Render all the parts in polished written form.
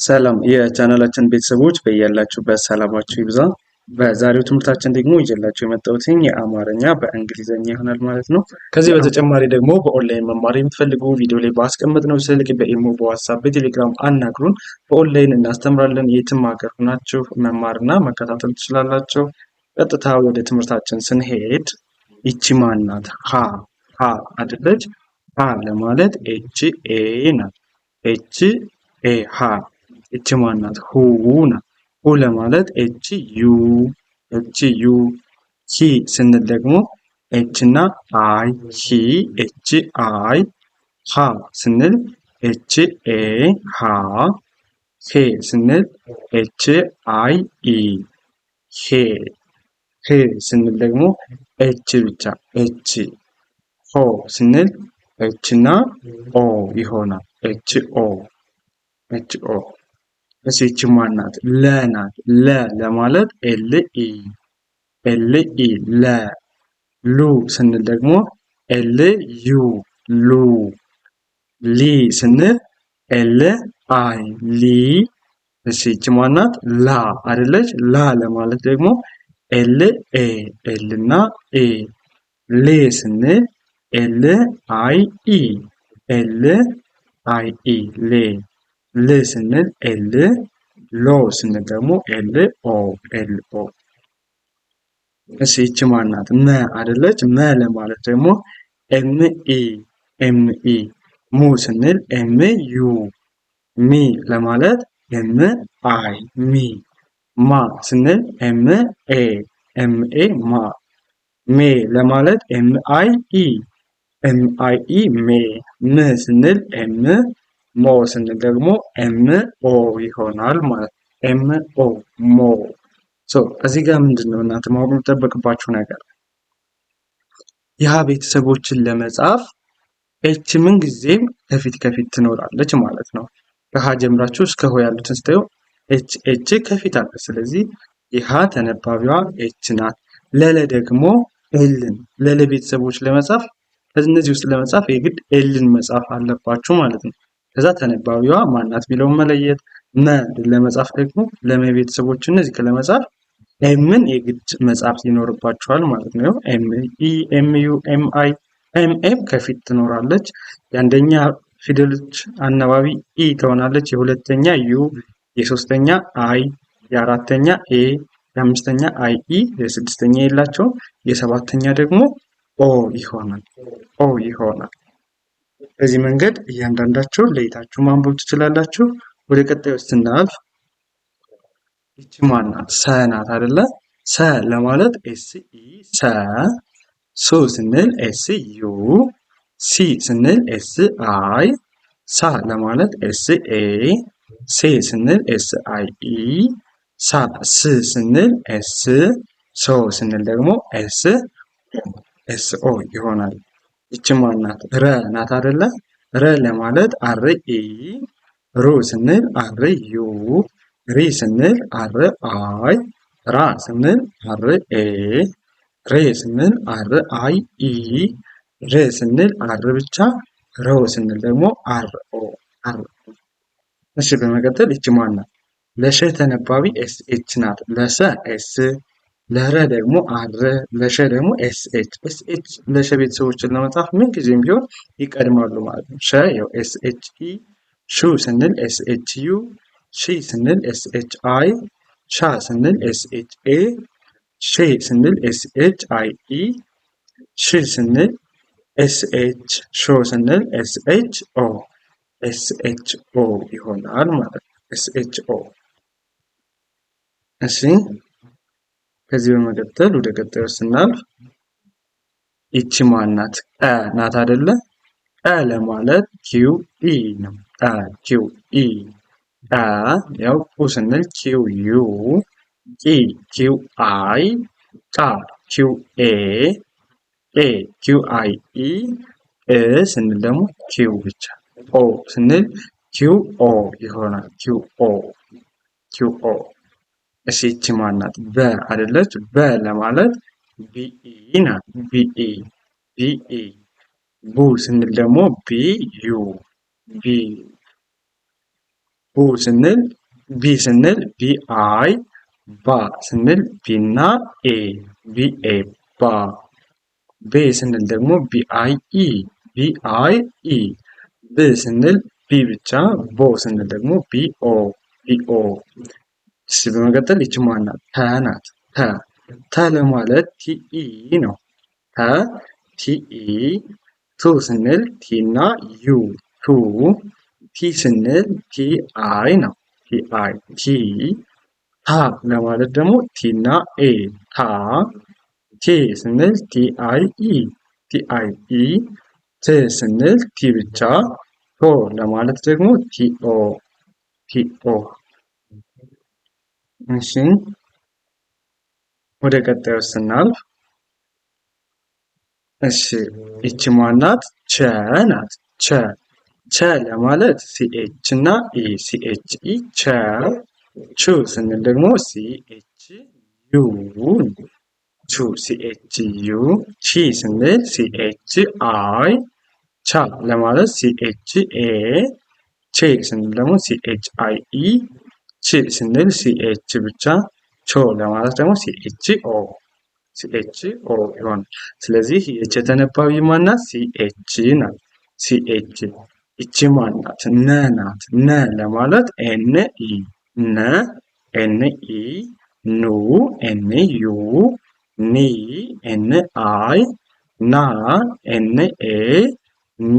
ሰላም የቻናላችን ቤተሰቦች፣ በያላችሁበት ሰላማችሁ ይብዛ። በዛሬው ትምህርታችን ደግሞ ይዤላችሁ የመጣሁትኝ የአማርኛ በእንግሊዘኛ ይሆናል ማለት ነው። ከዚህ በተጨማሪ ደግሞ በኦንላይን መማር የምትፈልጉ ቪዲዮ ላይ ባስቀመጥነው ስልክ በኢሞ፣ በዋትሳፕ፣ በቴሌግራም አናግሩን። በኦንላይን እናስተምራለን። የትም ሀገር ሆናችሁ መማርና መከታተል ትችላላችሁ። ቀጥታ ወደ ትምህርታችን ስንሄድ ይቺ ማን ናት? ሀ፣ ሀ አይደለች? ሀ ለማለት H A ናት። H A ሃ። ይቺ ማን ናት? ሁ ናት። ሁ ለማለት H U፣ H U። ሂ ስንል ደግሞ H እና I፣ ሂ፣ H I። ሃ ስንል H A ሃ። ሄ ስንል H I E ሄ። ህ ስንል ደግሞ H ብቻ፣ H። ሆ ስንል H እና O ይሆናል። H O፣ H O። እሺ፣ ይቺ ማን ናት? ለ ናት። ለ ለማለት L E፣ L E ለ። ሉ ስንል ደግሞ L U ሉ። ሊ ስንል L I ሊ። እሺ፣ ይቺ ማን ናት? ላ አይደለች? ላ ለማለት ደግሞ L A፣ L እና A። ሌ ስንል L I E፣ L I E ሌ። ል ስንል L፣ ሎ ስንል ደግሞ L O፣ L O። እሺ፣ ይቺ ማን ናት? መ አይደለች? መ ለማለት ደግሞ M E፣ M E። ሙ ስንል M U። ሚ ለማለት M I ሚ። ማ ስንል M A፣ M A ማ። ሜ ለማለት M I E፣ M I E ሜ። ም ስንል M፣ ሞ ስንል ደግሞ M O ይሆናል ማለት ነው። M O ሞ። So እዚህ ጋር ምንድን ነው እናንተ ማወቅ የሚጠበቅባችሁ ነገር? የሀ ቤተሰቦችን ለመጻፍ H ምን ጊዜም ከፊት ከፊት ትኖራለች ማለት ነው። ከሀ ጀምራችሁ እስከ ሆ ያሉትን ስታዩ H፣ H ከፊት አለ። ስለዚህ የሀ ተነባቢዋ H ናት። ለለ ደግሞ L ን፣ ለለ ቤተሰቦች ለመጻፍ፣ ከእነዚህ ውስጥ ለመጻፍ የግድ L ን መጻፍ አለባችሁ ማለት ነው። ከዛ ተነባቢዋ ማናት የሚለውን መለየት። መ ለመጻፍ ደግሞ ለመ ቤተሰቦች እነዚህ ለመጻፍ M ን የግድ መጻፍ ይኖርባችኋል ማለት ነው። M E፣ M U፣ M I፣ M፣ M ከፊት ትኖራለች። የአንደኛ ፊደሎች አናባቢ E ትሆናለች። የሁለተኛ U፣ የሶስተኛ I፣ የአራተኛ A፣ የአምስተኛ I E፣ የስድስተኛ የላቸውም። የሰባተኛ ደግሞ O ይሆናል። O ይሆናል። በዚህ መንገድ እያንዳንዳቸውን ለይታችሁ ማንበብ ትችላላችሁ። ወደ ቀጣዩ ስናልፍ ይቺ ማን ናት? ሰ ናት አይደለ? ሰ ለማለት S E ሰ። ሱ ስንል S U፣ ሲ ስንል S I፣ ሳ ለማለት S A፣ ሴ ስንል S I E፣ ሳ ስ ስንል S፣ ሶ ስንል ደግሞ S፣ S O ይሆናል። ይቺ ማን ናት? ረ ናት አይደለ? ረ ለማለት R E፣ ሩ ስንል R U፣ ሪ ስንል R I፣ ራ ስንል R A፣ ሬ ስንል R I E፣ ር ስንል R ብቻ፣ ሮ ስንል ደግሞ R O፣ R O። እሺ፣ በመቀጠል ይቺ ማን ናት? ለሸ ተነባቢ S H ናት። ለሰ S፣ ለረ ደግሞ R፣ ለሸ ደግሞ S H። S H ለሸ ቤተሰቦችን ለመጻፍ ምን ጊዜም ቢሆን ይቀድማሉ ማለት ነው። ሸ ያው S H E፣ ሹ ስንል S H U፣ ሺ ስንል S H I፣ ሻ ስንል S H A፣ ሼ ስንል S H I E፣ ሽ ስንል S H፣ ሾ ስንል S H O፣ S H O ይሆናል ማለት ነው። S H O። እሺ፣ ከዚህ በመቀጠል ወደ ቀጣዩ ስናልፍ ይቺ ማን ናት? ቀ ናት አይደለ? ቀ ለማለት Q E ነው። ቀ Q E ቀ። ያው ቁ ስንል Q U፣ ቂ Q I፣ ቃ Q A፣ ቄ Q I E፣ ቅ ስንል ደግሞ Q ብቻ፣ ኦ ስንል Q O ይሆናል። Q O፣ Q O። እሺ፣ ይቺ ማን ናት? በ አይደለች? በ ለማለት B E ናት። B E፣ B E። ቡ ስንል ደግሞ B U፣ B ቡ። ቡ ስንል B ስንል B I፣ ባ ስንል B እና A B A ባ። ቤ ስንል ደግሞ B I E B I E። ብ ስንል B ብቻ፣ ቦ ስንል ደግሞ B O B O። እሺ በመቀጠል ይቺ ማናት? ተ ናት። ተ ተ ለማለት T E ነው። ተ T E። ቱ ስንል T እና U ቱ። ቲ ስንል T I ነው። T I ቲ። ታ ለማለት ደግሞ T እና A ታ። ቴ ስንል T I E T I E። ት ስንል T ብቻ። ቶ ለማለት ደግሞ T O T O። እሺ ወደ ቀጣዩ ስናልፍ እሺ ይቺ ማናት? ቸ ናት። ቸ ቸ ለማለት CH እና E CH E ቸ። ቹ ስንል ደግሞ CH U ቹ CH U። ቺ ስንል CH I። ቻ ለማለት CH A። ቼ ስንል ደግሞ CH I E። ች ስንል CH ብቻ። ቾ ለማለት ደግሞ CH O CH O ይሆናል። ስለዚህ የቸ ተነባቢ ማናት? CH ናት። CH። ይቺ ማናት? ነ ናት። ነ ለማለት N E ነ N E ኑ N U ኒ N I ና N A ኔ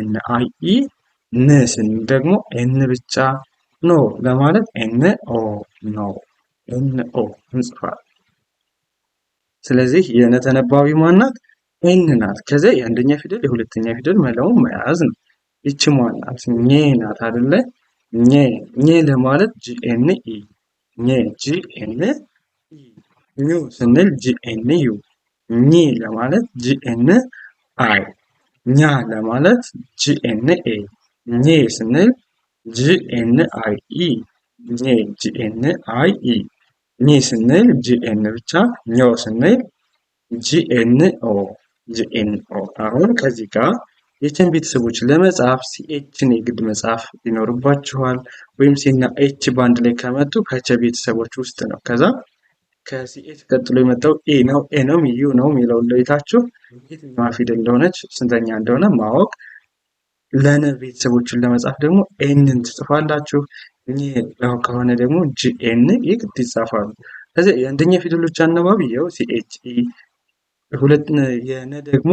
N I E ን ስንል ደግሞ N ብቻ ኖ ለማለት N O ኖ N O እንጽፋለን። ስለዚህ የነ ተነባቢ ማናት? N ናት። ከዚያ የአንደኛ ፊደል የሁለተኛ ፊደል መለውን መያዝ ነው። ይቺ ማናት? ኘ ናት አይደለ? ኘ ኘ ለማለት G N E ኘ G N E። ኙ ስንል G N U። ኚ ለማለት G N I። ኛ ለማለት G N A። ኜ ስንል G N I E ኜ G N I E። ኚ ስንል G N ብቻ። ኞ ስንል G N O G N O። አሁን ከዚህ ጋር የቸን ቤተሰቦች ለመጻፍ CH ን የግድ መጻፍ ይኖርባችኋል። ወይም C ና H በአንድ ላይ ከመጡ ከቸ ቤተሰቦች ውስጥ ነው። ከዛ ከ CH ቀጥሎ የመጣው E ነው A ነው U ነው የሚለውን ለይታችሁ የትኛዋ ፊደል እንደሆነች ስንተኛ እንደሆነ ማወቅ። ለነ ቤተሰቦችን ለመጻፍ ደግሞ N ን ትጽፋላችሁ። ኘ ከሆነ ደግሞ GN የግድ ይጻፋሉ። ከዚያ የአንደኛ ፊደሎች አነባቢ ይኸው CH E፣ ሁለት የነ ደግሞ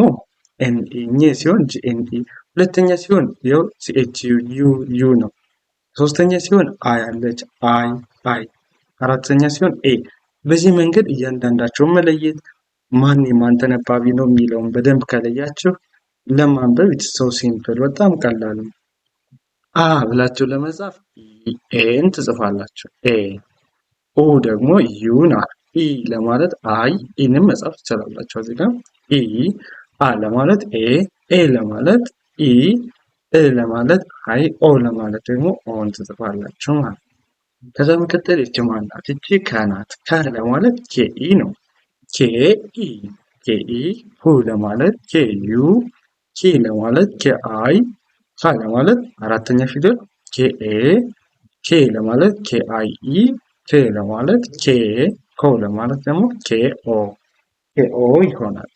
N E፣ ኘ ሲሆን GN E፣ ሁለተኛ ሲሆን ይኸው CH U U U ነው። ሶስተኛ ሲሆን I አለች I I፣ አራተኛ ሲሆን A። በዚህ መንገድ እያንዳንዳቸውን መለየት ማን የማን ተነባቢ ነው የሚለውን በደንብ ከለያችሁ ለማንበብ it's so simple በጣም ቀላል ነው። አ ብላችሁ ለመጻፍ A ን ትጽፋላችሁ። A ኡ ደግሞ U ናት። ኢ ለማለት I E ንም መጻፍ ትችላላችሁ። እዚህ ጋር E አ ለማለት A፣ ኤ ለማለት E፣ እ ለማለት I፣ ኦ ለማለት ደግሞ O ን ትጽፋላችሁ ማለት ነው። ከዛ መቀጠል ይቺ ማን ናት? ይቺ ከ ናት። ከ ለማለት K E ነው። K E K E። ኩ ለማለት K U፣ ኪ ለማለት K I፣ ካ ለማለት አራተኛ ፊደል K A፣ ኬ ለማለት K I E፣ ክ ለማለት K፣ ኮ ለማለት ደግሞ K O K O ይሆናል።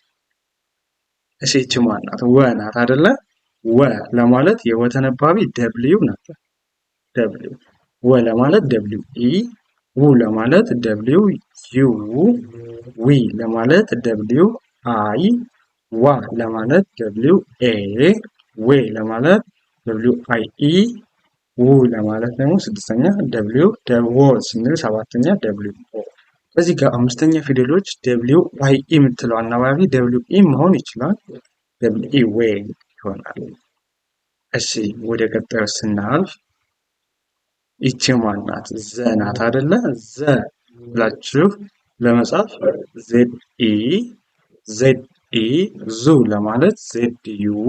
እሺ ይቺ ማን ናት? ወ ናት አይደለ? ወ ለማለት የወ ተነባቢ W ናት። W ወ ለማለት W E፣ ው ለማለት W U፣ ዊ ለማለት W I፣ ዋ ለማለት W A፣ ዌ ለማለት W I E፣ ው ለማለት ደግሞ ስድስተኛ W ወ ስንል ሰባተኛ W O። እዚህ ጋር አምስተኛ ፊደሎች W I E የምትለው አናባቢ W E መሆን ይችላል። W E ዌ ይሆናል። እሺ ወደ ቀጣዩ ስናልፍ ይቺ ማን ናት? ዘ ናት አይደለ? ዘ ብላችሁ ለመጻፍ Z E Z E፣ ዙ ለማለት Z U፣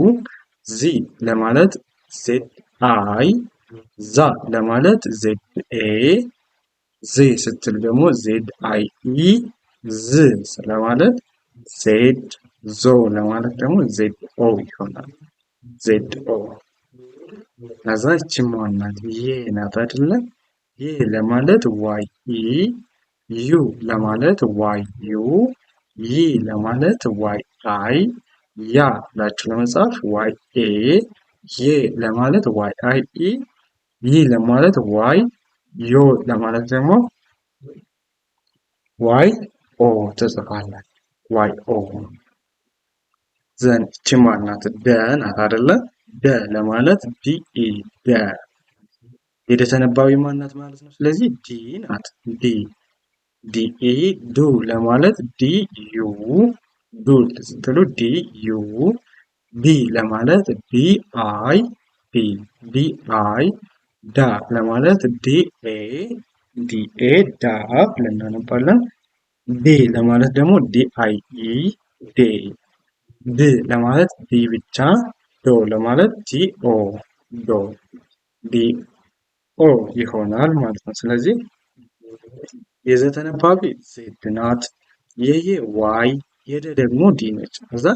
ዚ ለማለት Z I፣ ዛ ለማለት Z A፣ ዜ ስትል ደግሞ Z I E፣ ዝ ለማለት Z፣ ዞ ለማለት ደግሞ Z O ይሆናል። Z O። ከዛ ይቺ ማናት? የ ናት አይደለ? የ ለማለት Y E፣ ዩ ለማለት Y U፣ ይ ለማለት Y I፣ ያ ብላችሁ ለመጻፍ Y A፣ ዬ ለማለት Y I E፣ ይ ለማለት Y፣ ዮ ለማለት ደግሞ Y O ትጽፋላችሁ። Y O። Then ይቺ ማናት? ደ ናት አይደለ? ደ ለማለት D E ደ። የደ ተነባቢ ማናት ማለት ነው። ስለዚህ D ናት። D D E። ዱ ለማለት D U፣ ዱ ስትሉ D U። ዲ ለማለት D I፣ D D I። ዳ ለማለት D A፣ D A ዳ ብለን እናነባለን። ዴ ለማለት ደግሞ D I E ዴ። ድ ለማለት D ብቻ፣ ዶ ለማለት D O ዶ፣ D O ይሆናል ማለት ነው። ስለዚህ የዘ ተነባቢ Z ናት፣ የየ Y፣ የደ ደግሞ D ነች። ከዛ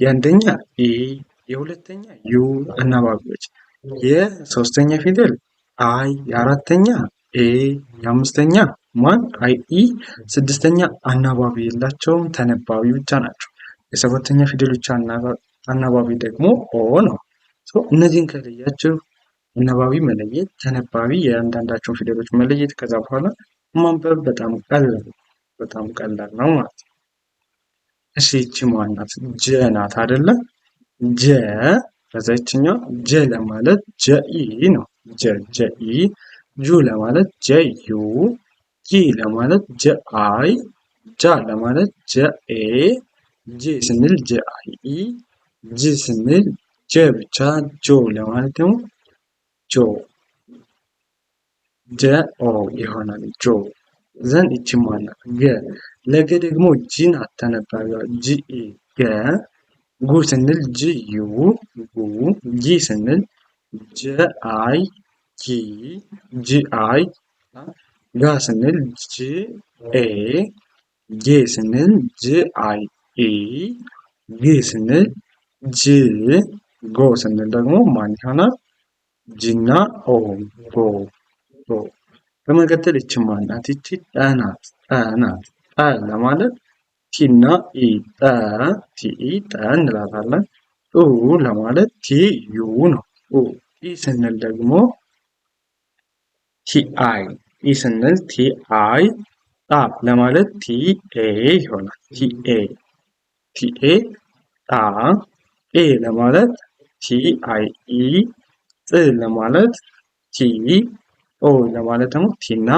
የአንደኛ E፣ የሁለተኛ U አናባቢዎች፣ የሶስተኛ ፊደል I፣ የአራተኛ A፣ የአምስተኛ ማን I E፣ ስድስተኛ አናባቢ የላቸውም፣ ተነባቢ ብቻ ናቸው። የሰባተኛ ፊደል ብቻ አናባቢ ደግሞ O ነው። እነዚህን ከለያችሁ አናባቢ መለየት፣ ተነባቢ የአንዳንዳቸውን ፊደሎች መለየት፣ ከዛ በኋላ ማንበብ በጣም ቀላል በጣም ቀላል ነው ማለት ነው። እሺ ይቺ ማናት? ጀ ናት አይደለ? ጀ። ከዛ ይችኛው ጀ ለማለት J E ነው። ጀ J E። ጁ ለማለት J U፣ ጂ ለማለት J I፣ ጃ ለማለት J A፣ ጄ ስንል J I E፣ ጅ ስንል J ብቻ፣ ጆ ለማለት ደግሞ ጆ J O ይሆናል። ጆ። Then ይቺ ማናት? ገ። ለገ ደግሞ G ናት ተነባቢዋ G E ገ። ጉ ስንል G U ጉ። ጊ ስንል G I ጊ፣ G I። ጋ ስንል G A፣ ጌ ስንል G I E፣ ግ ስንል G፣ ጎ ስንል ደግሞ ማን ይሆናል? G ና O ጎ ጎ። በመቀጠል ይቺ ማናት? ይቺ ጠ ናት። ጠ ናት። ጠ ለማለት T እና E ጠ፣ T E ጠ እንላታለን። ጡ ለማለት T U ነው። ጡ። ጢ ስንል ደግሞ T I፣ ጢ ስንል T I። ጣ ለማለት T A ይሆናል። T A T A ጣ። ጤ ለማለት T I E፣ ጥ ለማለት T፣ ኦ ለማለት ደግሞ T እና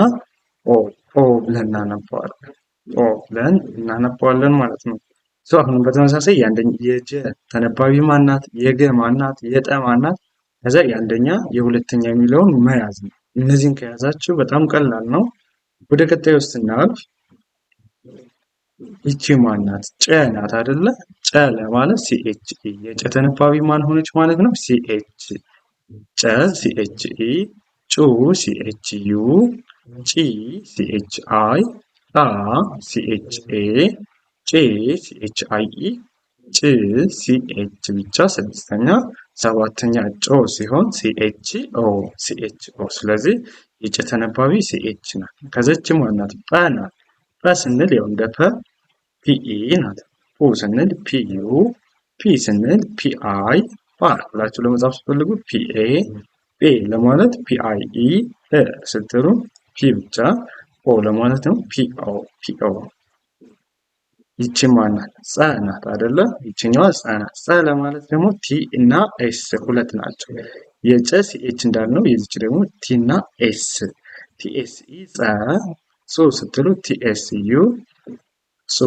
O ኦ ብለን እናነባዋለን። ኦ ብለን እናነባዋለን ማለት ነው። አሁንም በተመሳሳይ የአንደኛ የጀ ተነባቢ ማናት፣ የገ ማናት፣ የጠ ማናት፣ ከዛ የአንደኛ የሁለተኛ የሚለውን መያዝ ነው። እነዚህን ከያዛችሁ በጣም ቀላል ነው። ወደ ቀጣዩ ስናልፍ ይቺ ማናት? ጨ ናት አይደለ? ጨ ለማለት C H E። የጨ ተነባቢ ማን ሆነች ማለት ነው? C H ጨ C H E፣ ጩ C H U፣ ጪ C H I፣ ጫ C H A፣ ጬ C H I E፣ ጭ C H ብቻ ስድስተኛ፣ ሰባተኛ ጮ ሲሆን C H O C H O። ስለዚህ የጨ ተነባቢ C H ናት። ከዚች ማናት? ጰ ናት። ጰ ስንል ያው እንደ ፐ P E ናት። ፑ ስንል P U፣ ፒ ስንል P I፣ ጳ ብላችሁ ለመጻፍ ስትፈልጉ P A፣ ጴ ለማለት P I E፣ እ ስትሉ P ብቻ፣ ኦ ለማለት ነው P O P O። ይቺ ማናት? ጸ ናት አይደለ? ይቺኛዋ ጸ ናት። ጸ ለማለት ደግሞ T እና S ሁለት ናቸው። የጨ C H እንዳልነው የዚች ደግሞ T እና S፣ T S E ጸ። ጹ ስትሉ T S U ጹ።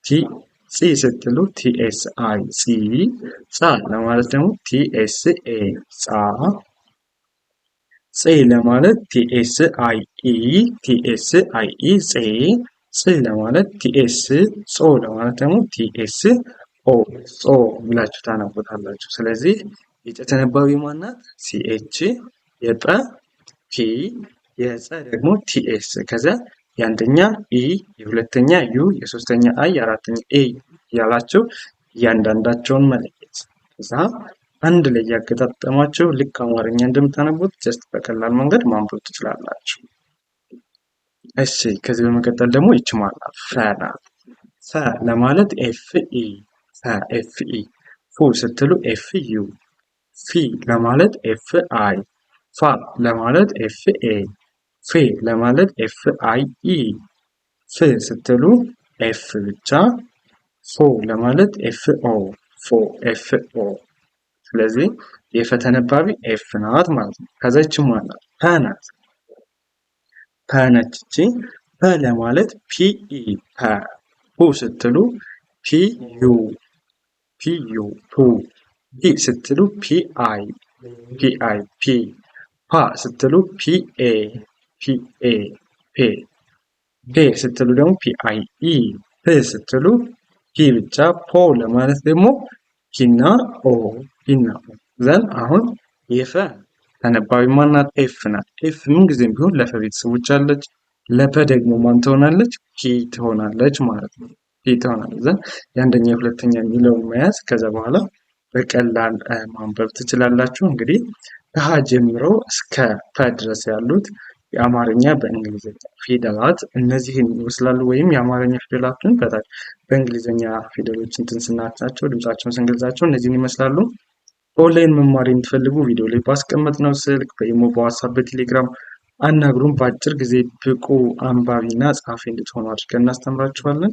ቲ ጺ ስትሉ T S I ጺ። ጻ ለማለት ደግሞ T S A ጻ። ጼ ለማለት T S I E፣ T S I E ጼ። ጽ ለማለት T S፣ ጾ ለማለት ደግሞ T S O ጾ ብላችሁ ታነቡታላችሁ። ስለዚህ የጨ ተነባቢ ማናት? C H፣ የጠ P፣ የጸ ደግሞ T S። ከዚያ የአንደኛ E፣ የሁለተኛ U፣ የሶስተኛ I፣ የአራተኛ A እያላችሁ እያንዳንዳቸውን መለየት። ከዛ አንድ ላይ ያገጣጠማችሁ ልክ አማርኛ እንደምታነቡት just በቀላል መንገድ ማንበብ ትችላላችሁ። እሺ ከዚህ በመቀጠል ደግሞ ይች ማናት? ፈ ናት። ፈ ለማለት F E ፈ F E፣ ፉ ስትሉ F U፣ ፊ ለማለት F I፣ ፋ ለማለት F A፣ ፌ ለማለት F I E፣ ፍ ስትሉ F ብቻ፣ ፎ ለማለት F O፣ ፎ F O። ስለዚህ የፈ ተነባቢ F ናት ማለት ነው። ከዛ ይች ማናት? ፐ ናት። ፐ ነች እቺ። ፐ ለማለት P E ፐ፣ ፑ ስትሉ P U P U ፑ፣ ፒ ስትሉ P I P I ፒ፣ ፓ ስትሉ P A P A ፔ፣ ፔ ስትሉ ደግሞ P I E፣ ፕ ስትሉ P ብቻ፣ ፖ ለማለት ደግሞ P ና O P ና O። Then አሁን የፈ ተነባቢ ማናት? F ናት። F ምን ጊዜም ቢሆን ለፈ ቤተሰቦች አለች። ለፐ ደግሞ ማን ትሆናለች? P ትሆናለች ማለት ነው። P ትሆናለች። Then የአንደኛ የሁለተኛ የሚለውን መያዝ ከዛ በኋላ በቀላል ማንበብ ትችላላችሁ። እንግዲህ ከሀ ጀምሮ እስከ ፐ ድረስ ያሉት የአማርኛ በእንግሊዝኛ ፊደላት እነዚህን ይመስላሉ። ወይም የአማርኛ ፊደላትን በታች በእንግሊዝኛ ፊደሎች እንትን ስናቻቸው ድምጻቸውን ስንገልጻቸው እነዚህን ይመስላሉ። ኦንላይን መማር የምትፈልጉ ቪዲዮ ላይ ባስቀመጥነው ስልክ በኢሞ፣ በዋትሳፕ፣ በቴሌግራም አናግሩን። በአጭር ጊዜ ብቁ አንባቢና ጸሐፊ እንድትሆኑ አድርገን እናስተምራችኋለን።